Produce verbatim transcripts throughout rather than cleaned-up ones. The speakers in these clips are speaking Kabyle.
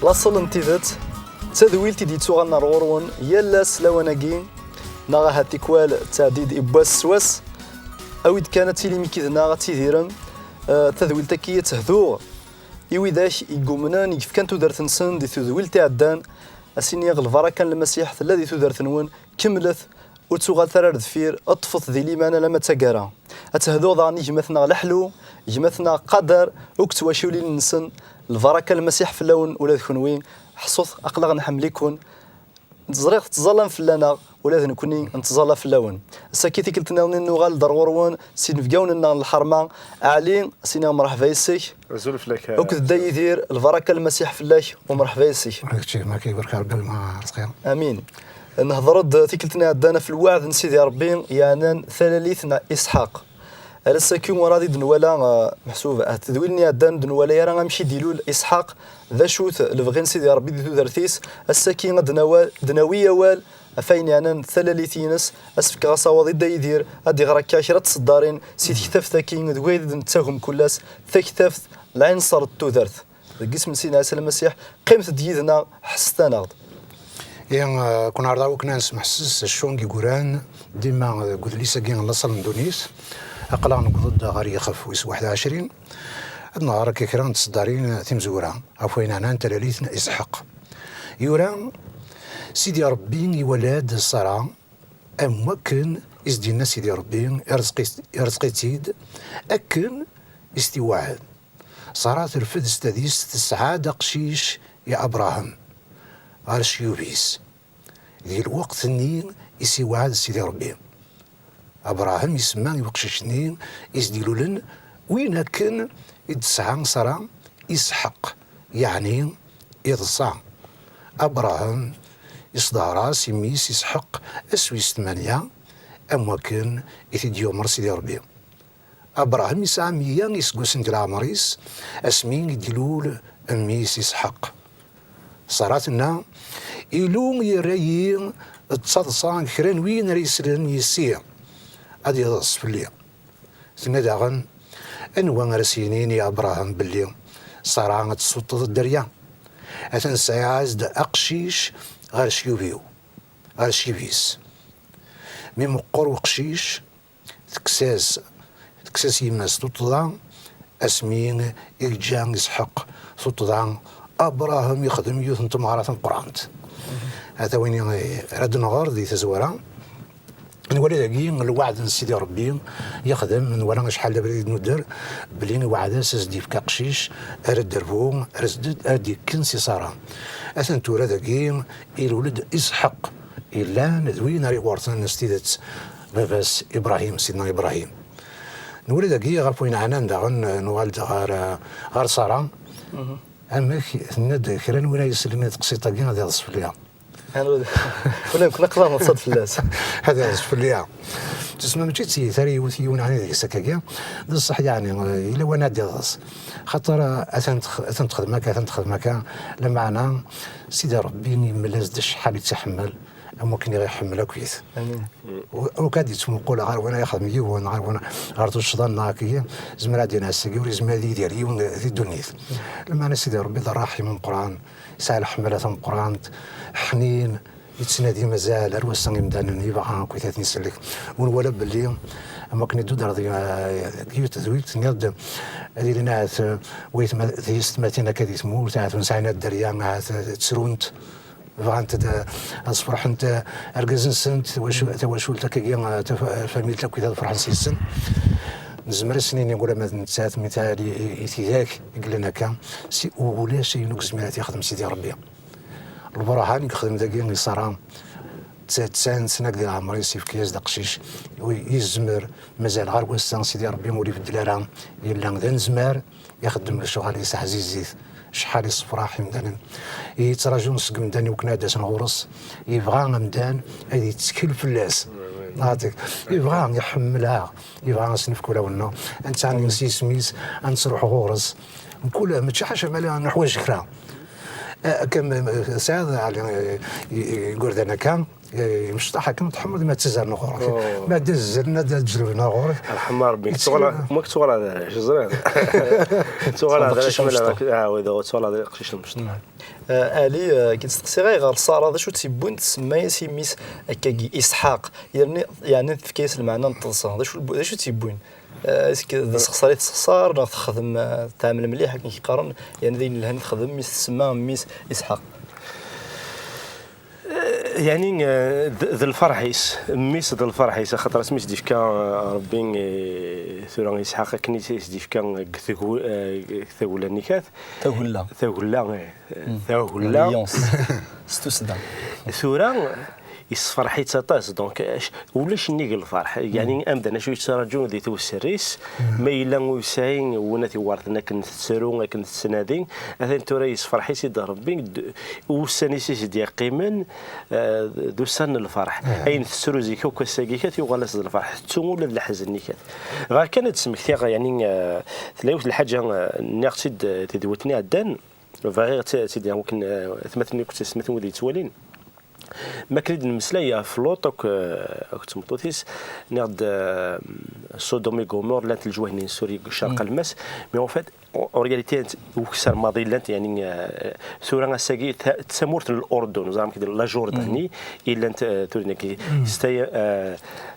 Laṣel n tidet, d tadwilt i d-yettuɣalen ar ɣur-wen yal ass lawan-agi, neɣ ahat tikwal ttɛeddi-d i wass s wass. Awi-d kan ad tilim yid-neɣ, ad tidirem. Eh, tadwilt-agi ad tehdu i widak i yumnen, i yefkan tudert-nsen di tedwilt iɛeddan. Ad s-iniɣ lbaraka n Lmasiḥ tella di tudert-nwen, kemmlet, ur ttuɣalet ara ar deffir, ṭṭfet di liman alamma d taggara. Ad tehduɣ daɣen i gma-tneɣ Leḥlu, gma-tneɣ Qader, akked twaculin-nsen. Lbaraka n Lmasiḥ fell-awen ula d kenwi. Ḥṣut, aql-aɣ nḥemmel-iken. Ẓriɣ tettẓallam fell-aneɣ, ula d nekkni nettẓalla fell-awen. Ass-agi tikkelt nniḍen i nuɣal-d ar ɣur-wen s inebgawen-nneɣ n lḥerma. Ɛli, ad s-iniɣ mreḥba yes-k. Azul fell-ak. Akked Dda Yidir, lbaraka n Lmasiḥ fell-ak u mreḥba yes-k. Ur kečči, ma k-ibarek Rebbi, ma Rezqi. Amin. Nehḍer-d tikkelt-nni iɛeddan ɣef lweɛd n Sidi Rebbi yeɛnan talalit n Isḥaq. Ar ass-agi ur ɛad i d-nwala, eh, meḥsub, eh, tedwilin iɛeddan ur d-nwala ara amek i d-ilul Isḥaq, d acu-t lebɣi n Sidi Rebbi di tudert-is. Ass-agi ad d-nawa-, d-nawi awal ɣef wayen yeɛnan talalit-ines, ad s-fkeɣ asawaḍ i Dda Yidir, ad d-iɣer akka kra n tseddarin si tektabt-agi, d wayen i d-nettagem kul ass, taktabt, lɛinṣer n tudert. Deg isem n Sidna Ɛisa Lmasiḥ, qqimet-d yid-neɣ, ḥesset-aneɣ-d. Ihi, eh, kun ɛerḍeɣ akken ad nesmeḥses acu i yuran dima deg udlis-agi n laṣel n ddunit. Aql-aɣ newweḍ-d ɣer yixef wis waḥed u ɛecrin. Ad nɣer akka kra n tseddarin timezwura ɣef wayen ɛnan talalit n Isḥaq. Yura, Sidi Ṛebbi iwala-d Ṣara am wakken i s-d-yenna Sidi Ṛebbi, irezq-it-, irezq-itt-id akken i s-t-iweɛɛed. Ṣara terfed s tadist, tesɛa-d aqcic i Abṛaham ɣer cceyub-is. Di lweqt-nni i s-iweɛɛed Sidi Ṛebbi. Abṛaham isemma i uqcic-nni i s-d-ilulen win akken i d-tesɛa Ṣara Isḥaq, yeɛni iḍsa. Abṛaham isḍehr-as i mmi-s Isḥaq ass wis tmanya, am wakken i t-id-yumeṛ Sidi Ṛebbi. Abṛaham yesɛa meyya iseggasen di leɛmeṛ-is asmi i d-ilul mmi-s Isḥaq. Ṣara tenna, Illu yerra-yi d taḍsa n kra n win ara yeslen yis-i, ad yeḍs fell-i. Tenna daɣen, Anwa ara s-yinin i Abṛaham belli Ṣara ad tessuṭṭeḍ dderya? Atan sɛiɣ-as-d aqcic ɣer cceyub-iw, ɣer cceyub-is. Mi meqqer uqcic, tekkes-as, tekkes-as yemma-s tuṭṭḍa, asmi i yeǧǧa Isḥaq tuṭṭḍa, Abṛaham yexdem yiwet n tmeɣra tameqqrant. Ata win i, ara d-nɣer di tazwara, nwala dagi lweɛd n Sidi Ṛebbi yexdem, nwala acḥal d abrid i d-nudder, belli iweɛɛed-as ad s-d-yefk aqcic ara dderbu, ara s-d-, ara d-yekken si Ṣara. Atan tura dagi ilul-d Isḥaq, yellan d win ara iweṛten s tidet baba-s Ibṛahim, Sidna Ibṛahim. Nwala dagi ɣef wayen ɛnan daɣen, nuɣal-d ɣer, ɣer Ṣara. Amek, tenna-d kra n win ay yeslen i teqsiṭ-agi ad iḍes fell-i. Ula d nekkni aql-aɣ neḍsa-d fell-as. Ad iḍes fell-i. Tusma mačči d tiyita ara yewwet yiwen ɛni deg-s akkagi. D ṣṣeḥ yeɛni, yella win ad iḍes. Xaṭer, atan tex-, atan texdem akka, atan texdem akka. Lameɛna, Sidi Ṛebbi yemmel-as-d acḥal i tt-iḥemmel, am wakken i ɣ-iḥemmel akkit. Amin. U-, ur k-ad-yettmuqul ɣer win ara yexdem yiwen, ɣer win, ɣer tuccḍa-nneɣ akkagi, yezmer ad d-yini ass-agi ur yezmir ad yidir yiwen di ddunit. Lameɛna Sidi Ṛebbi d ṛṛaḥim ameqqran, yesɛa leḥmala tameqqrant, ḥnin, yettnadi mazal ar wass-a imdanen, yebɣa akkit ad ten-isellek. U nwala belli, am wakken i d-tuddreḍ, eh, deg yiwet tedwilt, tenniḍ-d, ad ilin ahat, eh, waytma-, tiyessetmatin akka di tmurt, ahat ur nesɛin ara dderya, ahat, eh, ttrunt, bɣant ad, ad sferḥent, eh, argaz-nsent, tawacu-, tawacult akkagi, eh, taf-, tafamilt akkit ad ferḥen s-yesen. Nezmer ad s-nini ula ma d nettat, mital i, i, i tidak i yellan akka, si, u-, ulac ayen ur yezmir ad t-yexdem Sidi Ṛebbi. Lberhan i yexdem dagi i Ṣara, tsa-, tesɛin sna deg leɛmer-is, yefka-yas-d aqcic, u-, yezmer, mazal ɣer wass-a Sidi Ṛebbi ur ibeddel ara, yella d anezmar, ixeddem lecɣal-is ɛzizit, acḥal issefraḥ imdanen, yettraǧun seg imdanen iwakken ad d-asen ɣur-s, yebɣa amdan ad yettkel fell-as. Neɣ ad, yebɣa, iḥemmel-aɣ, yebɣa ad s-nefk ulawen-nneɣ, ad nettɛenni s yisem-is, ad nettruḥ ɣur-s. Mkul, mačči ḥaca ma la neḥwaǧ kra. Eh, akka m-, m-, tesɛiḍ, ɛli, eh, i-, i-, igerdan akka, imecṭaḥ akken tḥemmleḍ, ma ttazren ɣur-k, ma d-azzlen ad d-ǧelben ɣur-k. Arḥem Rebbi, tuɣal ma tuɣal ad ẓriɣ. Tuɣal ad tuɣal ad aqcic imecṭaḥ. Ali, ki d-steqsiɣ ayɣer Ṣara, d acu tt-yewwin tsemma-yas i mmi-s akkagi Isḥaq, yerni yeɛni tefka-yas lmeɛna n teḍsa, d acu d acu tt-yewwin? Est-ce que d asexṣar i tessexṣar neɣ texdem, teɛmel mliḥ akken i k-qqaren, yerni d ayen yelhan i texdem mi s-tsemma mmi-s Isḥaq? Yeɛni d lferḥ-is, mmi-s d lferḥ-is, axaṭer asmi i s-d-ifka Rebbi tura Isḥaq akken i s-d-ifka deg tagella-nni kat. Tagella. Tagella, ih. Tagella. S tussda. Tura, yessefreḥ-itt aṭas, donc ulac nnig lferḥ. Yeɛni amdan acu yettraǧu di tewser-is, ma yella ur yesɛi win ad t-iwerten akken tettru, akken tettnadi, atan tura yessefreḥ-itt-id Rebbi, ussan-is i s-d-yeqqimen, d ussan n lferḥ. Ayen tettru zik akk ass-agi kat yuɣal-as d lferḥ, tettu ula d leḥzen-nni kat. Bɣiɣ kan ad d-smektiɣ, yeɛni tella yiwet n lḥaǧa, nniɣ-tt-id tedwat-nni iɛeddan, bɣiɣ ad tt-id-awiɣ akken atmaten-iw, atmaten wid yettwalin. Mi akken i d-nemmeslay ɣef Luṭ akk akked tmeṭṭut-is, nniɣ-d Sodom et Gomorre llant leǧwayeh-nni n Suri deg ccerq almas, mais en fait, en réalité, ukessar maḍi llant, yeɛni tura ass-agi d tamurt n Lurdun, ẓer amek, la Jordanie, i llant tura nekki, s tay,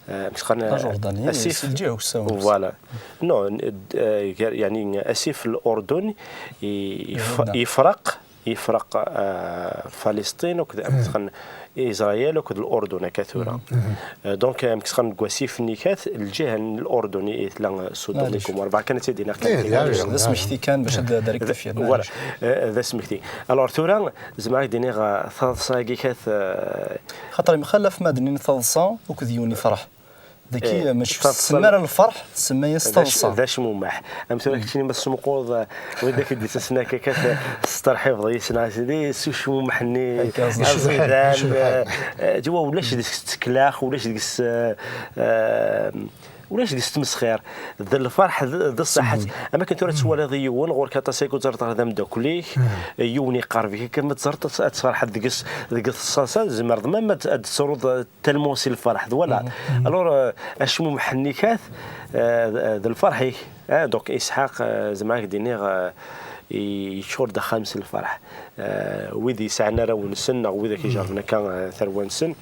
amek qqaren, asif, voilà. Non, yeɛni asif Lurdun yefreq, yefreq Falisṭin akked, amek qqaren, Isṛayil akked Lurdun akka tura. Donc, amek qqaren, deg wasif-nni kat, lǧiha n Lurdun i tella Sodom et Gomorre. Bɣiɣ kan ad tt-id-iniɣ kan. D asmekti kan bac ad d-rrek tafyirt. Voilà, d asmekti. Alors tura, zemreɣ ad d-iniɣ taḍsa-agi kat. Xaṭer yemxalaf ma d-nini taḍsa akked yiwen ifraḥ. Daki, mačči s tsemma ara lferḥ, tsemma-yas taḍsa. D acmumeḥ. Am tura keččini ma tesmuquḍ, wid akk d-ittasen akka kat testerḥibeḍ yis-neɣ a sidi, s ucmumeḥ-nni aẓidan. Ǧwa ulac deg-s tteklax, ulac deg-s, ulac deg-s tmesxir. D lferḥ, d ṣṣaḥa. Am akken tura tettwaliḍ yiwen, ɣur-k aṭas ay kuẓerṭ ɣer d ameddakel-ik, yiwen iqerb-ik, akka ma teẓreḍ ad tferḥeḍ deg-s, deg teṣṣaṣa, tzemreḍ ma ad d-tesruḍ tellement si lferḥ, voilà. Alors, acmumeḥ-nni kat, d lferḥ-ik. Donc, Isḥaq, zemreɣ ad k-d-iniɣ, yeččur-d axxam s lferḥ. Wid yesɛan arraw-nsen, neɣ wid ak ijerrben akka tarwa-nsen,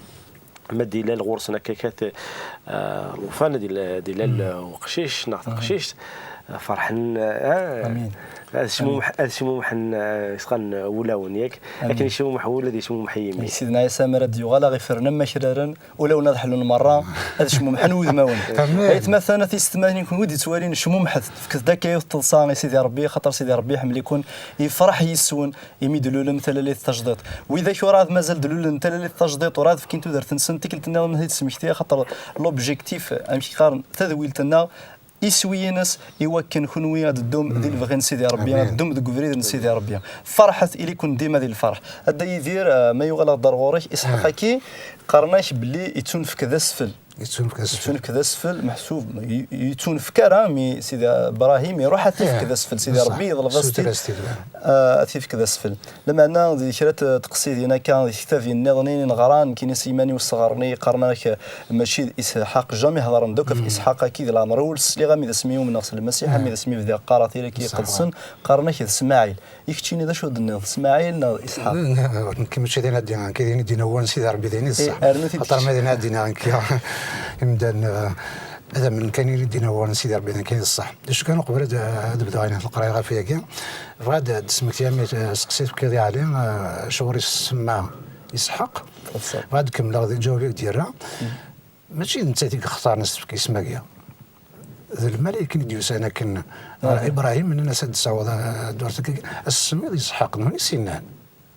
ma d-ilal ɣur-sen akka kat llufan, d-ilal uqcic neɣ taqcict, ferḥen, ad cmumḥen, ad cmumḥen, isqan wulawen, yak? Akken yecmumeḥ wul, ad yecmumeḥ yimi. Sidna Ɛisa, mi ara d-yuɣal, a ɣ-ifren am wakraren, ulawen ad ḥlun merra, ad cmumḥen wudmawen. Aytmaten, a tisetmatin, kunwi d-ittwalin, cmumḥet, fket-d akka yiwet teḍsa i Sidi Ṛebbi, axaṭer Sidi Ṛebbi iḥemmel-iken, yefreḥ yis-wen, imi d-lulem talalit tajdiṭ. Widak ur ɛad mazal d-lulen talalit tajdiṭ, ur ɛad fkin tudert-nsen, tikkelt nniḍen ad t-id-smektiɣ, axaṭer l'objectif, amek i qqaren, tadwilt-nneɣ, iswi-ines i wakken kunwi ad ddum di lebɣi n Sidi Ṛebbi, ad ddum deg ubrid n Sidi Ṛebbi. Ferḥet, ili-ken dima di lferḥ. A Dda Yidir, ma yuɣal-aɣ-d ar ɣur-k, Isḥaq-agi, qqaren-ak belli yettunefk d asfel. Yettunefk d asfel. Yettunefk d asfel, meḥsub, yettunefk ara, mi Sidi Brahim iruḥ ad t-ifk d asfel. Sidi Ṛebbi yeḍleb-as-t-id, ad t-ifk d asfel. Lameɛna di kra n teqsidin akka, di tektabin nniḍen i neɣra, nekkini s yiman-iw sɣerni, qqaren-ak mačči d Isḥaq, jamais hedren-d akk ɣef Isḥaq-agi di leɛmer-iw, ur sliɣ ami d asmi umneɣ s Lmasiḥ, ami d asmi bdiɣ qqareɣ tira-agi iqedsen, qqaren-ak d Smaɛil. I keččini d acu d-tenniḍ, Smaɛil neɣ d Isḥaq? Nekki mačči d ayen ad d-iniɣ, nekki d ayen i d-inna wawal n Sidi Ṛebbi, d ayen i d ṣṣeḥ. Axaṭer ma d ayen ad d-iniɣ nekki, imdanen, ad amnen kan ayen i d-inna wawal n Sidi Ṛebbi, d ayen kan i d ṣṣeḥ. D acu kan, uqbel ad, ad bduɣ ayen leqraya ɣef wayagi, bɣiɣ ad d-smektiɣ mi, eh, seqsi tefkiḍ i Ɛli, eh, acuɣer i s-semma Isḥaq. Bɣiɣ ad kemmleɣ di lǧawab i k-d-yerra. Mačči d nettat i yextaren ad s-tefk isem-agi. D lmalayek i d-yusan akken ɣer Ibṛahim, nnan-as ad d-tawiḍ, eh, ddurt-agi, ad s-tsemmiḍ Isḥaq, d win i s-yennan.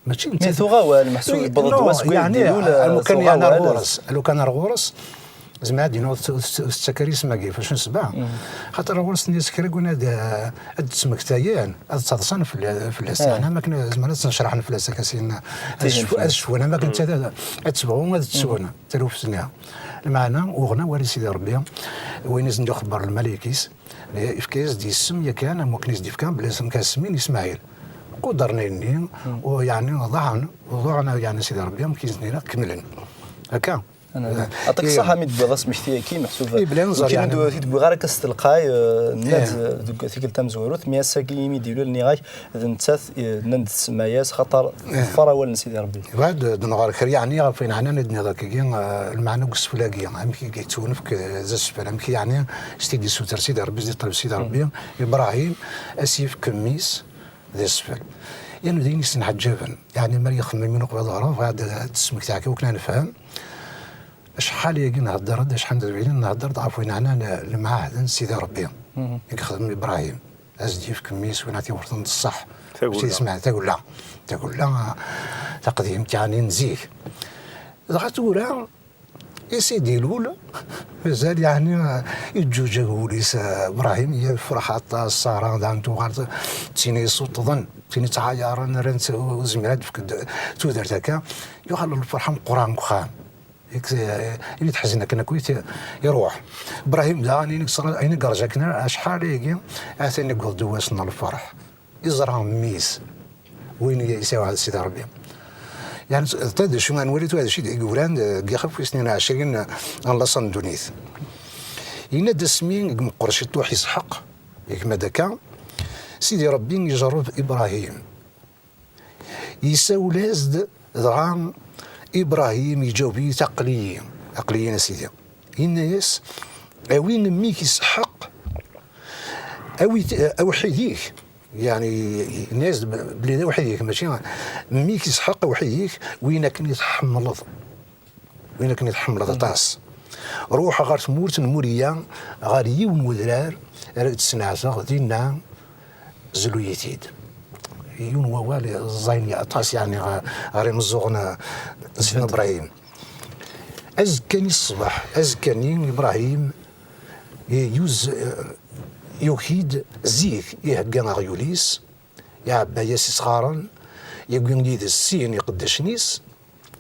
Mačči d nettat. Mi tuɣ awal, meḥsub yewweḍ-d wass win d-ilul, eh, alukan tuɣ yeɛni ar awal. Ɣur-s, alukan ar ɣur-s, zemreɣ ad d-iniɣ ur t-, ur t-, ur tettak ara isem-agi, f acu n ssebba? Xaṭer ɣur-s tenna-yas kra n win ad, ad d-ttmektayen, ad ttaḍsan fell-, fell-as. Yeɛni am akken zemren ad ttnecraḥen fell-as, akka s-yenna. Ad cfu-, ad cfun, am akken ad, ad ttebɣu, ad ttun taluft-nni. Lmeɛna, uɣen awal i Sidi Ṛebbi, wayen i sen-d-ixebber lmalayek-is, yefka-yas-d isem yakan am wakken i s-d-ifka belli isem-, kan semmin Ismaɛil. Qudren ayenni, u yeɛni ḍaɛen, ḍuɛen yeɛni Sidi Ṛebbi, amek i s-d-nniɣ, kemmlen. Akka. Aṭak ṣṣaḥa mi d-tewwiḍ asmekti-agi, meḥsub ur t-id-wwiɣ ara akka s telqay, nniɣ-d deg tikkelt tamezwarut, mi ass-agi imi d-ilul nniɣ-ak d nettat, nnan-d tsemma-yas xaṭer teḍfer awal n Sidi Ṛebbi. Bɛed d-nɣer kra yeɛni ɣef wayen ɛnan ad d-nniɣ akkagi, lmeɛna n usefl-agi, amek i yettwanefk d asefl, amek yeɛni s t-id-issuter Sidi Ṛebbi, s-t-id-iṭleb Sidi Ṛebbi, Ibṛahim, a s-yefk mmi-s d asfel. Yan d ayen yessenɛeǧǧaben. Yeɛni mi ara yexmem yiwen uqbel ɣer-, bɣiɣ ad d-smektiɣ kan wakken ad nefhem. Acḥal ayagi nhedder-d, acḥal n tedwilin nhedder-d ɣef wayen ɛnan lemɛahd n Sidi Ṛebbi i yexdem Ibṛahim. Ad s-d-yefk mmi-s win ara t-iwrten d ṣṣeḥ. Mačči d ismaɛen, tagella. Tagella taqdimt yeɛni n zik. Dɣa tura, i s-id-ilul, mazal yeɛni yeǧǧuǧeg wul-is, Bṛahim yefreḥ aṭas, Ṣara daɣen tuɣal d tin yessuṭṭḍen, d tin yettɛayaren, rran-tt ur tezmir ad d-tefk tudert akka, yuɣal lferḥ ameqqran deg uxxam. Imi teḥzen akken akk iruḥ. Bṛahim daɣen ayen i yerǧa akken acḥal ayagi, atan yewweḍ-d wass n lferḥ. Iẓra mmi-s, win i s-iwɛed Sidi Ṛebbi. Yeɛni, ta d acu ad nwali tura d acu i d-yuran deg yixef wis tnin u ɛecrin n laṣel n ddunit. Yenna-d asmi i imeqqer ciṭuḥ Isḥaq, gma-d akka, Sidi Ṛebbi ijerreb Ibṛahim. Isawel-as-d dɣa Ibṛahim iǧaweb-iyi-d aql-iyi, aql-iyi a Sidi. Yenna-yas, awi mmi-k Isḥaq, awi-t, awḥid-ik, yeɛni yenna-yas-d belli d awḥid-ik, mačči mmi-k Isḥaq awḥid-ik, win akken i tḥemmleḍ, win akken i tḥemmleḍ aṭas. Ruḥ ɣer tmurt n Muriya, ɣer yiwen n wedrar ara k-d-sneɛteɣ dinna, zlu-yi-t-id. Yiwen n wawal ẓẓayen aṭas yeɛni ɣer, ɣer imeẓẓuɣen n Sidna Bṛahim. Azekka-nni ṣṣbeḥ, azekka-nni Ibṛahim yuz-, yuki-d zik, ihegga aɣyul-is, iɛebba-yas isɣaren, yewwi yid-s sin iqeddacen-is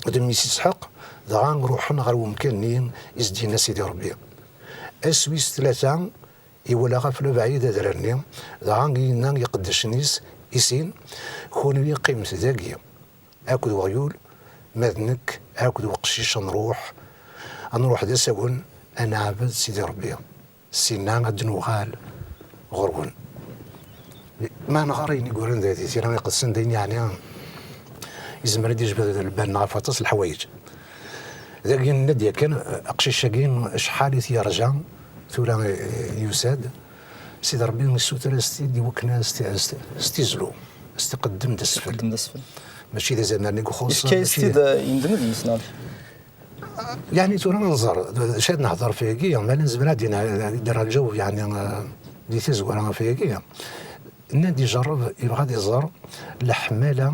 d mmi-s Isḥaq, dɣa ruḥen ɣer wemkan-nni i s-d-yenna Sidi Ṛebbi. Ass wis tlata, iwala ɣef lebɛid adrar-nni, dɣa yenna i iqeddacen-is i sin, kunwi qqimet dagi akked weɣyul, ma d nekk akked weqcic ad nruḥ, ad nruḥ d asawen ad neɛbed Sidi Ṛebbi, sinna ad d-nuɣal ɣur-wen. Ma nɣer ayen i yuran di Tira Iqedsen d ayen yeɛni yezmer ad d-yejbed lbal-nneɣ ɣef waṭas n leḥwayeǧ. Dagi nenna-d yakan, aqcic-agi acḥal i t-yerǧa, tura yusa-d, Sidi Ṛebbi yessuter-as-t-id i wakken ad s-t-, s-t-, s-t-izlu, s-t-iqeddem d asfel. Iqeddem d asfel. Mačči d azamar i ixuṣṣ, yefka-yas-t-id, yendem deg-s, neɣ? Yeɛni tura ad nẓer, d acu ad nehder ɣef wayagi, ma nezmer ad d-nerr lǧawab, yeɛni, eh, di tazwara ɣef wayagi. Nnan-d ijerreb, yebɣa ad iẓer leḥmala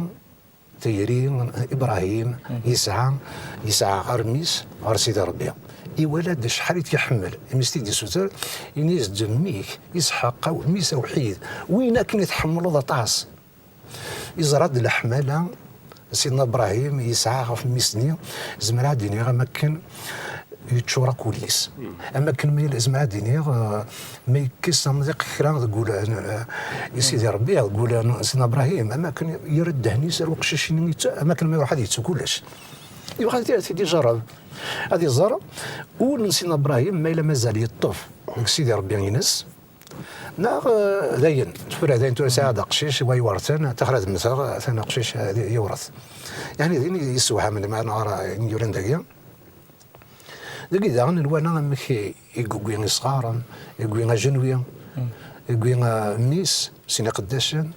tayri Ibṛahim yesɛa, yesɛa ɣer mmi-s, ɣer Sidi Ṛebbi. Iwala-d acḥal i t-iḥemmel, imi s-t-id-issuter, ini-as-d mmi-k, Isḥaq, aw mmi-s awḥid, win akken i tḥemmleḍ aṭas. Iẓra-d leḥmala Sidna Bṛahim yesɛa ɣef mmi-s-nni, zemreɣ ad d-iniɣ am akken yeččur akk wul-is. Am akken ma yella, zemreɣ ad d-iniɣ, eh, ma yekkes amḍiq kra deg wul, eh, i Sidi Ṛebbi, deg wul n Sidna Bṛahim, am akken yerra ddehn-is ar uqcic-nni, yettu-, am akken ma iruḥ ad yettu kullec. Yebɣa ad t-id-ijerreb, ad iẓer ul n Sidna Bṛahim ma yella mazal yeṭṭef deg Sidi Ṛebbi-ines, neɣ, eh, dayen, tura dayen, tura sɛiɣ-d aqcic, wa yewṛet-ten, ttaxer ad mmteɣ, atan aqcic, eh, yewṛet. Yeɛni, d ayen yessewhamen, meɛna ara, ayen yuran dagi. Dagi daɣen, nwala amek i, i yewwi isɣaren, i yewwi ajenwi, i yewwi, eh, mmi-s, sin iqeddacen,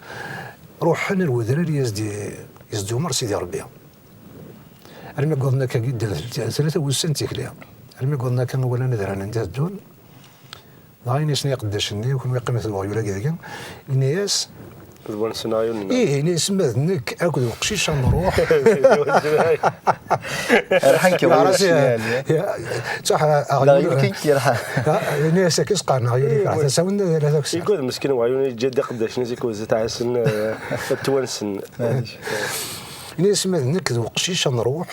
ruḥen ar wedrar i as-d-, i as-d-yumeṛ Sidi Ṛebbi. Armi wwḍen akkagi, tlata wussan d tikli. Armi wwḍen akka, walan adrar-nni ad ddun. Dɣa ini-asen i iqeddacen-nni, kunwi qqimet d weɣyul-agi dagi, ini-as, d wansen aɣyul-nneɣ. Ih, ini-as, ma d nekk akked uqcic ad nruḥ. Rḥan-k weɣyul. Yeɛra-s, ya, ya, ttwaḥ-, aɣyul. Aɣyul kan k-yerḥa. Ha, ini-as akka i s-qqaren, aɣyul-ik, ih, rḥa. Tasa-wen d ala taksa. Yegguð meskin weɣyul, yeǧǧa-d iqeddacen-is i kewzet ɛasen, eh, ad twansen. Maɛlic. Ini-as, ma d nekk d uqcic ad nruḥ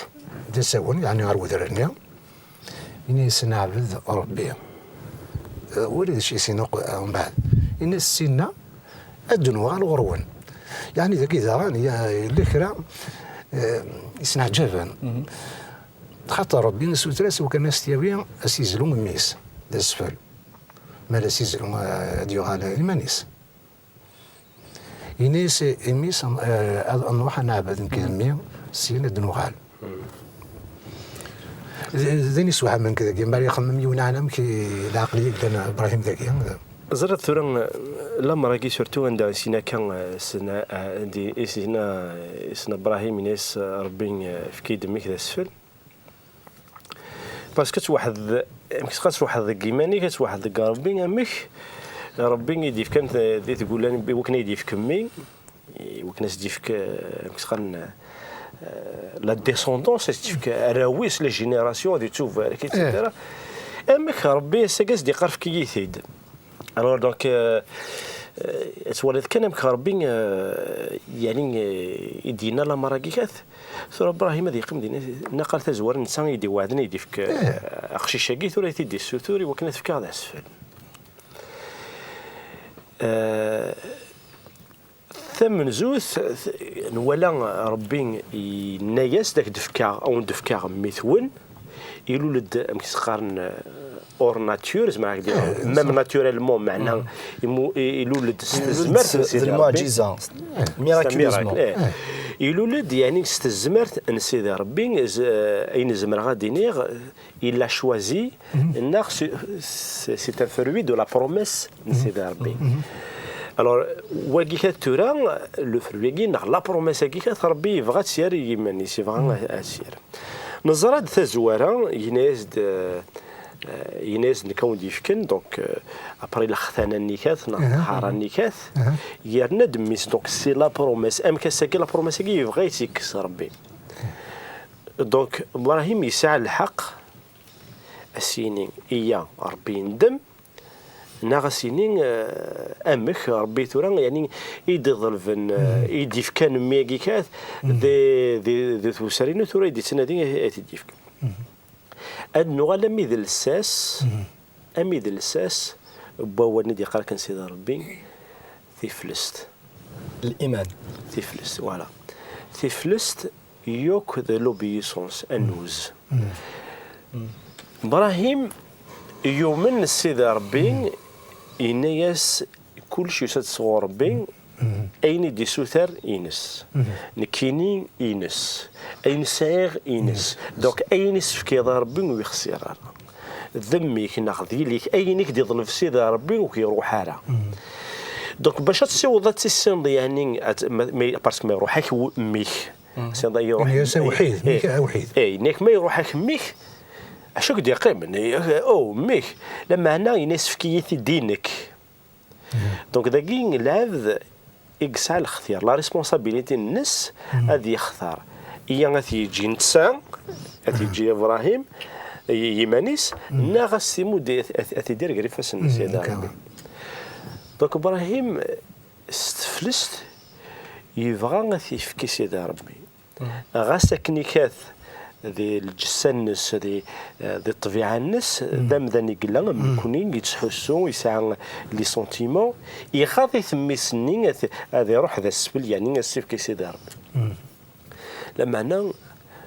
d asawen, yeɛni ɣer wedrar-nni. Ini-as, neɛbed Ṛebbi. Eh, wali d acu i s-yenna uq-, eh, umbeɛd. Ini-as, sinna ad d-nuɣal ɣur-wen. Yeɛni dagi daɣen, ya-, yella kra, eh, yesneɛǧaben. Mhm. Xaṭer Rebbi issuter-as i wakken ad s-t-yawi, ad s-izlu mmi-s d asfel. Ma ad s-izlu, eh, ad yuɣal iman-is. Ini-as i mmi-s, eh, ad nruḥ ad neɛbed nekk d mmi, syin ad d-nuɣal. D, d ayen yessewhamen dagi, mi ara ixemmem yiwen ɛni amek i, leɛqel i yellan Ibrahim dagi. Ẓriɣ tura, lamer-agi surtout anda i s-yenna akka, eh, s-, eh, di, i s-yenna, i s-yenna Ibrahim, ini-as, eh, Rebbi, eh, efk-iyi-d mmi-k d asfel. Parce que ad twaḥed, amek ad twaḥed deg yiman-ik, ad twaḥed deg Rebbi, amek Rebbi i d-yefkan t-, di tgullan, i wakken ay d-yefk mmi, i wakken ad s-d-yefk, eh, amek s-qqaren, eh, la descendance, ad s-d-yefk arraw-is, les générations, ad yettubarek, et cetera. Amek Rebbi ass-agi ad s-d-yeqqar efk-iyi-t-id? Alors, donc, euh, euh, ad twaliḍ kan amek Rebbi, euh, yani, euh, i d-yenna lamer-agi kat, tura Ibrahim ad yeqqim dinna, naqal tazwara netta i d-iweɛden, i d-yefk, euh, aqcic-agi, tura i t-id-yessutur i wakken ad t-fkeɣ d asfel. Euh, Tamenzut, t-, nwala Rebbi yenna-yas, "Ad ak-d-fkeɣ, ad wen-d-fkeɣ mmi-twen." Ilul-d, amek s-qqaren, euh, hors nature, zemreɣ ad k-d-iniɣ, même naturellement, meɛna imu-, i-, ilul-d s tezmert n Sidi Rebbi. C'est un miracle, eh. Ilul-d, yani, s tezmert n Sidi Rebbi, z-, ayen zemreɣ ad d-iniɣ, il a choisi, neɣ c'est, c'est, c'est un fruit de la promesse n Sidi Rebbi. Alors, wagi kat tura, le fruit-agi, neɣ la promesse-agi kat, Rebbi yebɣa ad tt-yerr i yiman-is, yebɣa ad, ad tt-yerr. Neẓra-d tazwara, yenna-yas-d, euh, yenna-yas-d nekk ad wen-d-yefken, donc, euh, après lextana-nni kat, neɣ ṭṭhara-nni kat, yerna-d mmi-s, donc c'est la promesse. Amek ass-agi la promesse-agi yebɣa ad tt-yekkes Rebbi. Donc, Ibrahim yesɛa lḥeqq, a s-yini, iyya, Rebbi yendem, neɣ a s-yini, euh, amek Rebbi tura, yani, i d-iḍelben, euh, i d-ifkan mmi-agi kat, di, di, di tewser-inu tura i d-ittnadi ad t-id-yefk. Ad nuɣal am idles-as, am idles-as, n wawalen i d-yeqqar kan Sidi Rebbi, tiflest. Liman. Tiflest, voilà. Tiflest, yakk d l'obéissance, annuz. Ibrahim yumen s Sidi Rebbi, yenna-yas, kullec yusa-d sɣur Rebbi, ayen i d-isuter ines. Nekkini ines. Ayen sɛiɣ ines. Donc, ayen i s-tefkiḍ a Rebbi ur yexsir ara. D mmi-k neɣ d yelli-k, ayen i k-d-iḍleb Sidi Rebbi ur k-iruḥ ara. Donc, bac ad tessiwḍeḍ ad tissineḍ, yani, ad, ma, ma, parce que ma iruḥ-ak w-, mmi-k, tissineḍ ad iruḥ. Ini-as awḥid, eh, mmi-k awḥid. Eh, ini-ak ma iruḥ-ak mmi-k, acu i k-d-yeqqimen? Eh, oh, mmi-k. Lameɛna, ini-as efk-iyi-t-id i nekk. Donc, dagi, lɛebd i yesɛa lextiyar, la responsabilité-nnes, ad yextar. Iya ad t-yeǧǧ netta, ad t-yeǧǧ Ibrahim, i yiman-is, neɣ ad s-t-imudd, ad, ad, ad t-idir gar ifassen n Sidi Rebbi. Donc, Ibrahim, s teflest, yebɣa ad t-yefk i Sidi Rebbi. Ɣas akken ikat di lǧessa-nnes, di, di ṭṭbiɛa-nnes, d amdan i yella, am nekni, yettḥussu, yesɛa les sentiments, iɣaḍ-it mmi-s-nni ad, ad iruḥ d asfel, yani ad s-ifk i Sidi Rebbi. Lameɛna,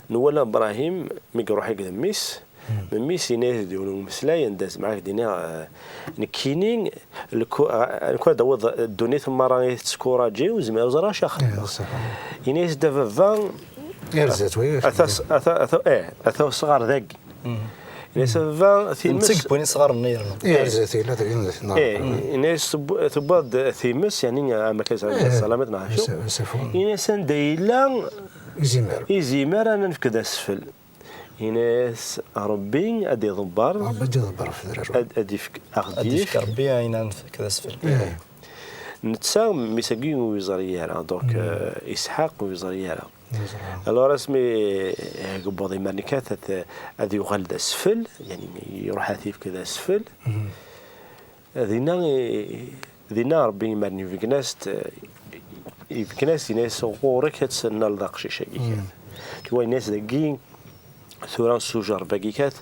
nwala Ibrahim, mi iruḥ akked mmi-s, Mmi-s yenna-yas-d yiwen umeslay anda zemreɣ ad k-d-iniɣ, eh, nekkini, lku-, eh, nekk ad d-awiḍ ddunit merra i tettkuraǧi, ur zmireɣ ẓriɣ acu axedmeɣ. Yenna-yas-d a baba, ata, ata, eh, ata usɣar dagi. Yenna-yas a baba, times. Netta i yewwin isɣaren-nni yerna. Eh, yenna-yas teww-, tewwiḍ-d times, yani, am akka ssalamet neɣ acu. Yenna-yas anda yella izimer, izimer ad nefk d asfel. Ini-as Rebbi ad iḍebber. Rebbi ad iḍebber ɣef udrar-a. Ad, ad ifk, ad d-ifk Rebbi ayen ara nefk d asfel. Netta, mmi-s-agi ur yeẓri ara, donc, euh, Isḥaq ur yeẓri ara. Alors, asmi, eh, yewweḍ imir-nni kat ad, ad yuɣal d asfel, yani, iruḥ ad t-ifk d asfel. Dinna, i-, dinna Rebbi imaren ibeggen-as-d, ibeggen-as, yenna-yas ɣur-k ad tennaleḍ aqcic-agi kat. Tu yenna-yas dagi, tura s ujerreb-agi kat,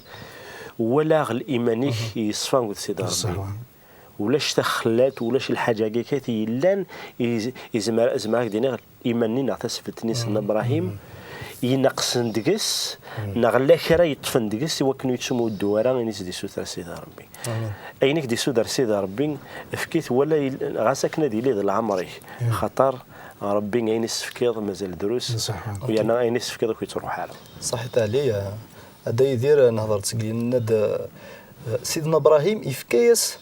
walaɣ liman-ik yeṣfa akked Sidi Rebbi. Ulac taxellalt, ulac lḥaǧa-agi kat yellan, iz-, izmer, zemreɣ ad k-d-iniɣ, iman-nni neɣ tasbelt-nni s Nna Ibrahim, yenqesen deg-s, neɣ la kra yeṭṭfen deg-s i wakken ur yettmuddu ara ayen i s-d-isuter Sidi Ṛebbi. Ayen i k-d-isuter Sidi Ṛebbi, efk-it wala il-, ɣas akken ad yili d leɛmer-ik, xaṭer Ṛebbi ayen i s-tefkiḍ mazal drus, u yerna ayen i s-tefkiḍ ur k-yettruḥ ara. Ṣaḥit a Ɛli, a Dda Yidir, nehḍer-d seg yenna-d, eh, Sidna Ibrahim yefka-yas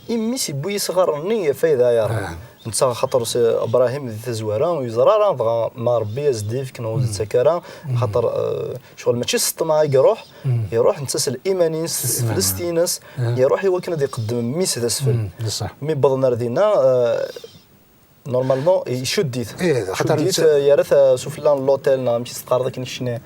i mmi-s, yewwi isɣaren-nni, yerfa yedɛa ya Ṛebbi. Netta xaṭer s-, Ibrahim di tazwara ur yeẓra ara, dɣa ma Ṛebbi as-d-ifk neɣ ur d-yettak ara, xaṭer, eh, ccɣel mačči s ṭṭmeɛ i iruḥ, iruḥ netta s liman-ines, s teflest-ines, iruḥ i wakken ad iqeddem mmi-s d asfel. Mi wwḍen ar dinna, eh, normalement, icudd-it. Ih, xaṭer icudd-it, netta, eh, yerra-t, eh, sufella n l'autel, neɣ amek i s-teqqareḍ akken i keččini,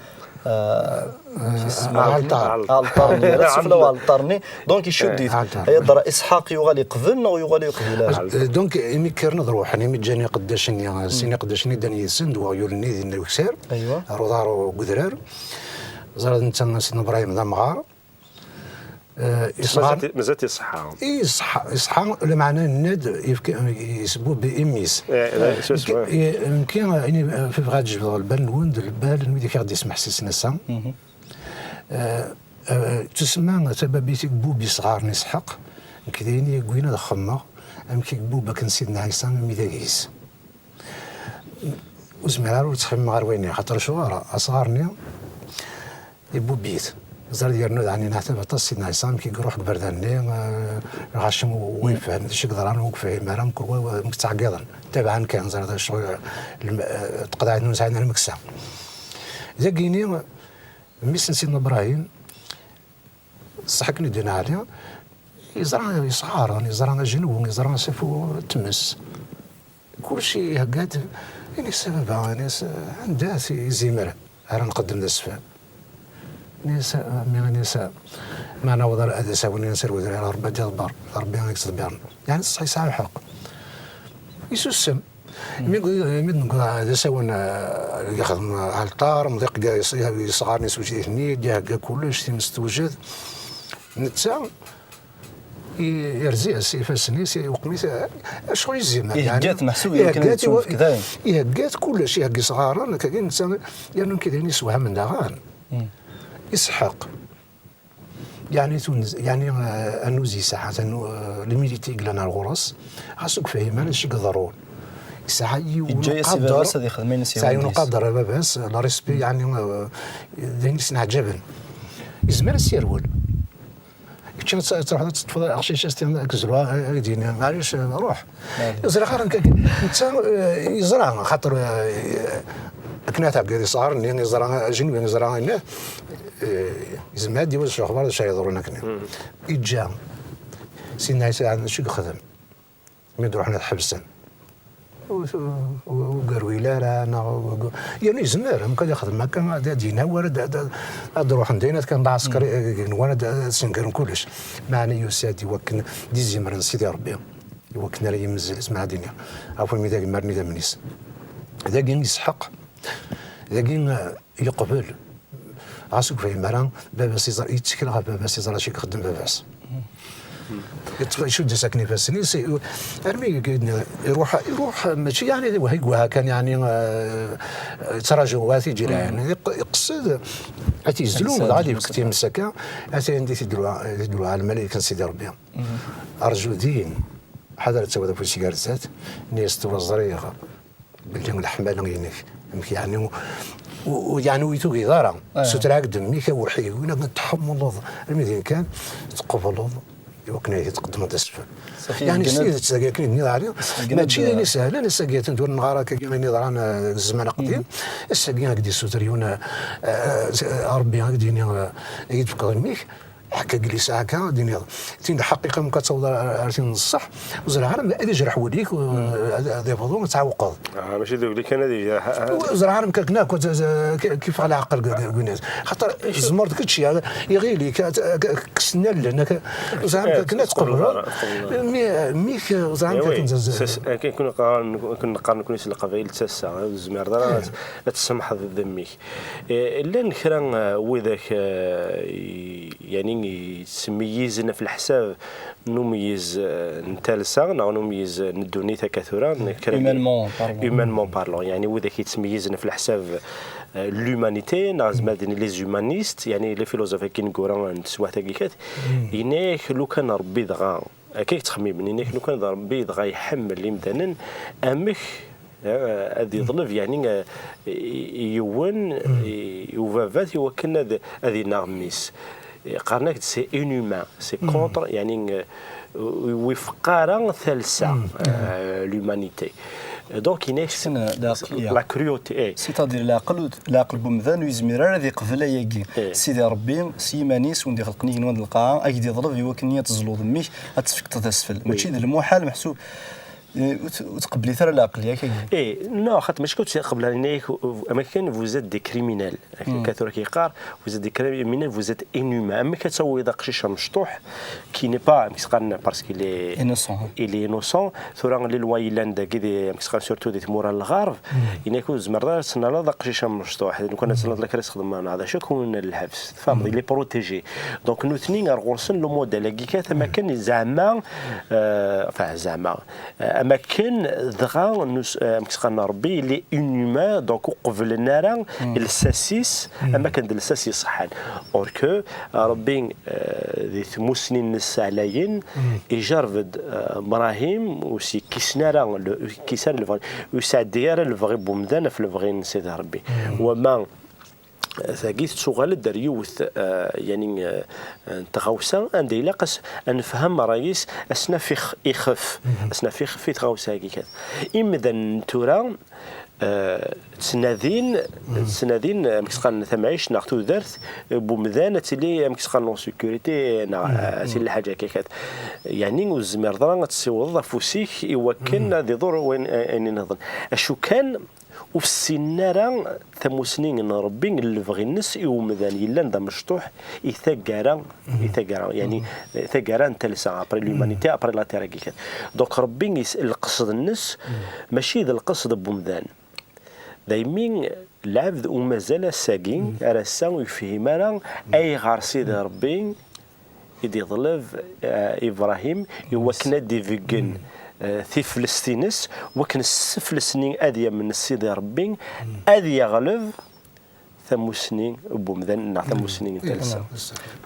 eh, amek i s-, aɛalṭar. Aɛalṭar-nni, yerra-t sufella n uɛalṭar-nni, donc icudd-it. Aɛalṭar. Ay adra Isḥaq yuɣal iqbel neɣ yuɣal iqbel ara? Eh, donc, imi kkren ad ruḥen, imi ǧǧan iqeddacen-nni, sin iqeddacen-nni ddan yid-sen, d weɣyul-nni dinna ukessar, ar uḍar n udrar. Ẓriɣ netta Sidna Ibrahim d amɣar. Eh, isɣar- Mazal-t, mazal-t iṣeḥḥa. I iṣeḥḥa, iṣeḥḥa, lameɛna yenna-d, yefka, yesbubbi i mmi-s. Eh, eh, s-, s-, Nekki, eh, nekki, eh, ini, eh, bɣiɣ ad jebdeɣ lbal-nwen d lbal n wid i k-aɣ-d-yesmeḥsisen ass-a. Eh, eh, tusemma tababit i yebbubb isɣaren Isḥaq, nekk d ayen i yewwin ad xemmeɣ amek i yebbubb akken Sidna Ɛisa imi d agis. Ur zmireɣ ara ur ttxemmimeɣ ɣer wayen-nni, xaṭer acuɣer asɣar-nni ibubb-it. Ẓer yernu daɣen yeneɛtab aṭas Sidna Ɛisa, amek i iruḥ deg iberdan-nni, eh, lɣaci ur yefhim d acu i yeḍran, ur yefhim ara, mkul wa, wa, amek ttɛeggiḍen. Tabaɛen kan, ẓer d acu, eh, lm-, eh, tqeḍɛit ur nesɛi ara lemeksa. Dagini, mmi-s n Sidna Ibrahim, ṣṣeḥ akken i d-yenna Ɛli, yeẓra isɣaren, yeẓra ajenwi, yeẓra asafu n tmes. Kulci ihegga-d, ini-as a baba, ini-as, anda-t izimer ara nqeddem d asfel? Ini-as, a mmi, ini-as, ma naweḍ ar-, ad as-awen, ini-as, ar wedrar, Rebbi ad iḍebber, d Rebbi i yettḍebbiren. Yeɛni ṣṣeḥ yesɛa lḥeqq. Yessusem. Mi, mi d-newweḍ d asawen, eh, yexdem alṭar, mḍiq ga-, yesɣaren-is wejdi-ten-id, ihegga kullec, times tewjed. Netta, i-, irzi-as ifassen-is, iweqqem-it, eh, acu izimer, yeɛni, ihegga-t, meḥsub i wakken ad ihegga-t, yettunefk dayen. Ihegga-t kullec, ihegga isɣaren, akkagi netta, yernu nekk d ayen yessewhamen daɣen. Isḥaq. Yeɛni tun-, yeɛni, eh, annuz yesɛa, tanu-, eh, l'humilité i yellan ar ɣur-s, ɣas ur yefhim ara d acu i iḍerrun. Yesɛa yiwen uqader, yeǧǧa-yas i baba-s ad yexdem ayen i s-yehwan deg-s. Yesɛa yiwen uqader ar baba-s, la respect, yeɛni, eh, d ayen i s-nɛeǧaben. Yezmer ad s-yerwel. Kečč ad t-, ad truḥeḍ ad teṭṭfeḍ aqcic-a s tin, ad k-zluɣ, ad k-d-yini, maɛlic, eh, ruḥ. Ur ẓriɣ ara nekk, netta, eh, yeẓra, xaṭer, eh, akken ad tɛeggiḍ isɣaren-nni, yeẓra ajenwi, yeẓra ayen, eh, yezmer ad d-iwet s lexbar d acu ara yeḍrun akken. Iǧǧa. Sidna Ɛisa d acu i yexdem? Mi d-ruḥen ad ḥebsen. Ur, ur, ur yerwil ara, neɣ ur, yernu yezmer, amek ad yexdem akka, ad, ad d-yini awal, ad, ad, ad, ad ruḥen dayen, ad kan d aɛesker, eh, igenwan, ad, ad sengren kullec. Meɛna yusa-d i wakken d izimer n Sidi Ṛebbi. I wakken ara yemmezzel, zemreɣ ad iniɣ, ɣef wimi d agmar n idammen-is. Dagi yesḥeq, dagi, eh, yeqbel. Ɣas ur yefhim ara, baba-s yeẓra, yettkel ɣef baba-s, yeẓra acu i ixeddem baba-s. Yeṭṭef, icudd-as akken ifassen-is, i-, armi i-, iruḥ, iruḥ, mačči yeɛni d wahig waha kan, yeɛni, eh, yettraǧu, wa tiǧiran. Yeq-, yeqsed, ad t-yezlu, dɣa ad yefk times akka, atan di tidlu-, tidlu ɛalem, ala kan Sidi Ṛebbi. Arju din, ḥader ad tawiḍ afus gar zdat, nni-as tura ẓriɣ belli leḥmala-inek, amek yeɛni, u-, u-, yeɛni ur yi-tugiḍ ara. Sutra-ak-d mmi-k awḥid, win akken tḥemmleḍ, armi din kan, tqebleḍ, i wakken ad yi-tqeddmeḍ d asfel. Yeɛni s tidet, dagi akken i d-nniɣ Ɛli, mačči d ayen isehlen, ass-agi atan ur neɣɣar akka ayen yeḍran, eh, deg zzman aqdim, ass-agi ad k-d-issuter yiwen, eh, eh, Ṛebbi ad k-d-yini, eh, ad yi-d-tefkeḍ mmi-k, Akka glis akka, ad d-iniḍ. Tin d lḥaqiqa, mkad taweḍ ar, ar tin n ṣṣeḥ, ur ẓriɣ ara ad ijreḥ wul-ik, ad, ad ibḍu, ad tɛewqeḍ. Ah, mačči d wul-ik kan ad ijreḥ, ah. Ur ẓriɣ ara mkad akken akk, k-, kif ɣer leɛqel g-, g-, gwinat. Xaṭer tzemreḍ kečč, ya, iɣil-ik, ad, ad, ad kksen allen, akka, ur ẓriɣ ara mkad akken ad tqebleḍ. Mi, mi k-, ur ẓriɣ ara mkad akken. Akken neqqar, akken neqqar nekkni s leqbayel d tasa, ur tezmireḍ ara ad, ad tsemḥeḍ d mmi-k. Eh, llan kra, eh, widak, eh, i, yani, yettmeyyizen ɣef leḥsab n umeyyez, eh, n talsa neɣ n umeyyez n ddunit akka tura, n kra n- Humainement parlant. Humainement parlant, yeɛni widak yettmeyyizen ɣef leḥsab, eh, l'humanité, neɣ zmer ad d-nini les humanistes, yeɛni les philosophes akken ineggura n teswiɛt-agi kat, yenna-yak lukan Rebbi dɣa, akka i yettxemmimen, yenna-yak lukan d Rebbi dɣa iḥemmel imdanen, amek, eh, ad iḍleb, yeɛni, eh, i, i yiwen, i, i ubabat i wakken ad, ad ineɣ mmi-s. Qqaren-ak-d c'est inhumain, c'est contre, yeɛni, eh, ur iwufeq ara talsa, eh, l'humanité. Donc, yenna-ak Sin, eh, leɛqel, ya. La cruauté, eh. C'est-à-dire leɛqel, leɛqel n umdan ur yezmir ara ad iqbel ayagi. Eh. Sidi Ṛebbi s yiman-is win d-ixelqen igenwan d lqaɛa, ad k-d-iḍleb i wakken ad tezluḍ mmi-k, ad tefkeḍ d asfel. Mačči d lmuḥal, meḥsub, eh, ur t-, ur tqebbel ara leɛqel, yak agi. Eh, non, xaṭer mačči kan ur tt-iqebbel ara, yenna-yak, am akken vous êtes des criminels. Akka tura k-yeqqar, vous êtes des criminels, vous êtes inhumains. Amek ad tawiḍ aqcic amecṭuḥ, qui n'est pas, amek s-qqaren, parce qu'il est Innocent, hein. Il est innocent. Tura les lois yellan dagi, di, amek s-qqaren, surtout di tmura n lɣerb, yenna-yak ur tzemreḍ ara ad tnaleḍ aqcic amecṭuḥ. Lukan ad tnaleḍ, la kra yesxedmen, d acu, ad k-awin lḥebs. Tfehmeḍ, il est protégé. Donc nutni ar ɣur-sen le modèle-agi kat, am akken zeɛma, euh, enfin, zeɛma, euh, am akken dɣa nus-, euh, amek s-qqaren, Rebbi, il est inhumain, donc ur qeblen ara lsas-is, am akken d lsas iṣeḥḥan. Or que, euh, Rebbi, euh, di tmussni-nnes ɛlayen, ijerreb-d, euh, Ibrahim, ur s-yekkisen ara le-, ur yekkis ara lebɣi, ur yesɛeddi ara lebɣi n wemdan ɣef lebɣi n Sidi Rebbi. Wama, tagi tettuɣal-d ar yiwet, eh, yeɛni, eh, n tɣawsa anda ilaq as-, ad nefhem ṛṛay-is, ad s-naf ix-, ixef, ad s-naf ixef i tɣawsa-agi kan. Imdanen n tura, eh, ttnadin, ttnadin, eh, amek s-qqaren, tamɛict neɣ tudert, eh, n wemdan ad tili, amek s-qqaren, en sécurité, neɣ, eh, ad tili lḥaǧa akka kan. Yeɛni ur tezmireḍ ara ad tessiwḍeḍ afus-ik i wakken ad iḍur wayen, eh, ayen nniḍen. Acu kan, ur ssinen ara tamusni n Rebbi, n lebɣi-nnes i umdan yellan d amecṭuḥ, i taggara, i taggara, yeɛni, taggara n talsa, après l'humanité, après la terre-agi kan. Donc Rebbi is-, lqesd-nnes mačči d lqesd n umdan. Daymi lɛebd umazal ass-agi, ar ass-a ur yefhim ara ayɣer Sidi Rebbi i d-iḍleb, eh, Ibrahim i wakken ad d-ibeggen, eh, tiflest-ines, wakken s teflest-nni ad yamen Sidi Rebbi, ad yeɣleb tamusni n wemdan neɣ tamusni n talsa.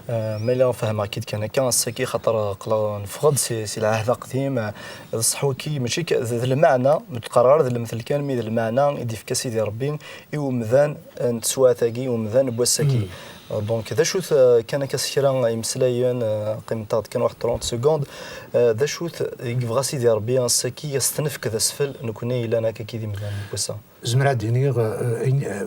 Eh, ma yella fehmeɣ-k-id kan akka, ass-agi xaṭer aql-aɣ neffeɣ-d si, si lɛahd aqdim, eh, d ṣṣeḥ waki, mačči k-, d, d lmeɛna, ur d-qqareɣ ara d lemtel kan, mi d lmeɛna i d-ifka Sidi Rebbi i umdan, eh, n teswiɛt-agi, i umdan n wass-agi. Eh, donc, d acu-t, eh, kan akka s kra imeslayen, eh, qqiment-aɣ-d kan waḥed trente secondes, eh, d acu-t i yebɣa Sidi Rebbi ass-agi, a s-t-nefk d asfel, nekkni yellan akka-agi d imdanen n wass-a? Zemreɣ ad d-iniɣ, eh, ayen, eh,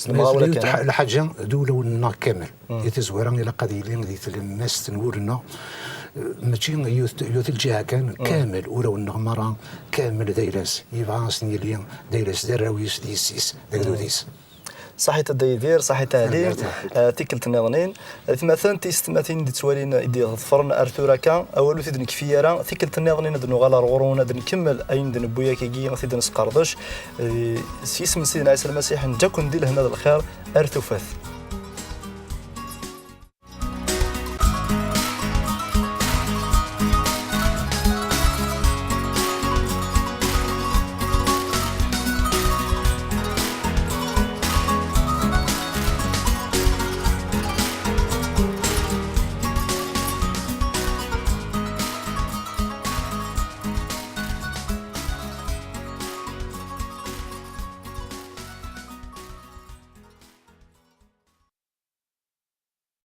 S lemɣawla kan. Lḥaǧa d ulawen-nneɣ kamel. Di tazwara ilaq ad yili di tlemmast n wul-nneɣ, eh, mačči yiwet, yiwet lǧiha kan, kamel ulawen-nneɣ merra, kamel d ayla-s. Yebɣa ad sen-yili d ayla-s, d arraw-is, d yessi-s, d agdud-is. Ṣaḥit a Dda Yidir, ṣaḥit a Ɛli. Eh, tikkelt nniḍen. Atmaten, tiyessetmatin i d-ittwalin, i d-iḍefren ar tura akka, awal ur t-id-nekfi ara. Tikkelt nniḍen ad d-nuɣal ar ɣur-wen, ad nkemmel ayen d-newwi akkagi, ad t-id-nesqerdec. Eh, s yisem n Sidna Ɛisa Lmasiḥ, neǧǧa-ken di lehna d lxir, ar tufat.